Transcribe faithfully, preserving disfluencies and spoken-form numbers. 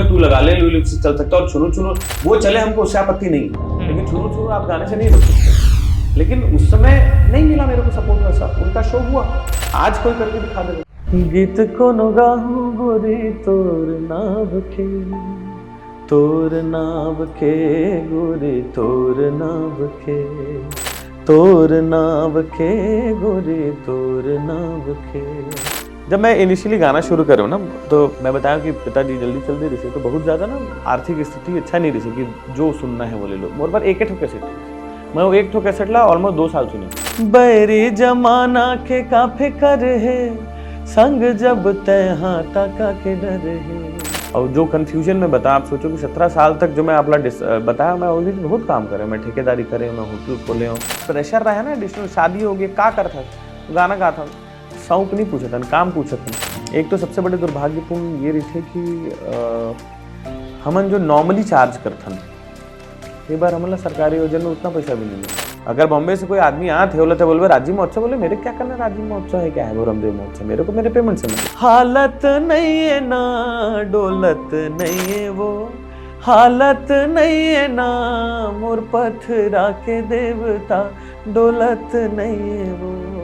तू लगा ले, लुई लिपस्टिक चल सकता है, और छुरू छुरू वो चले, हमको उससे आपत्ति नहीं है। लेकिन छुरू छुरू आप गाने से नहीं रोक सकते। लेकिन उस समय नहीं मिला मेरे को सपोर्ट वैसा, उनका शो हुआ। आज कोई करके दिखा दे। गीत कोनो गाहूँ गोरी तोर नाव के, तोर नाव के गोरी तोर नाव के, तोर नाव के गोरी तोर नाव के। जब मैं इनिशियली गाना शुरू करूँ ना, तो मैं बताया कि पिताजी जल्दी चल दे रही थी, तो बहुत ज़्यादा ना आर्थिक स्थिति अच्छा नहीं रही थी कि जो सुनना है वो ले लो। मोर पर एक ठो कैसेट थी, मैं वो एक ठो कैसेट ला ऑलमोस्ट दो साल सुनी। बैरी जमाना के काफे कर है, संग जब तय हाथा का के डर है। और जो कन्फ्यूजन में बता, आप सोचो कि सत्रह साल तक जो मैं आपला डिस-, अ, बताया, मैं और भी बहुत काम करे, मैं ठेकेदारी करे, मैं होटल खोले हूँ। प्रेशर रहा ना, एडिशनल शादी हो गई, का करता है, गाना गाता हूँ। शौक नहीं पूछत हन, काम पूछत हन। एक तो सबसे बड़े दुर्भाग्यपूर्ण ये रहिथे कि, अ, हमन जो नॉर्मली चार्ज करथन, कई बार हमन ला सरकारी योजना में उतना पैसा भी नहीं मिले। अगर बॉम्बे से कोई आदमी आत हे, ओला ते बोलबे राजी महोत्सव, बोले मेरे क्या करना, राजी महोत्सव है क्या है वो रामदेव महोत्सव, मेरे को मेरे पेमेंट से मतलब। हालत नहीं है ना, डोलत नहीं है वो, हालत नहीं है ना, मोर पथरा के देवता, डोलत नहीं है वो।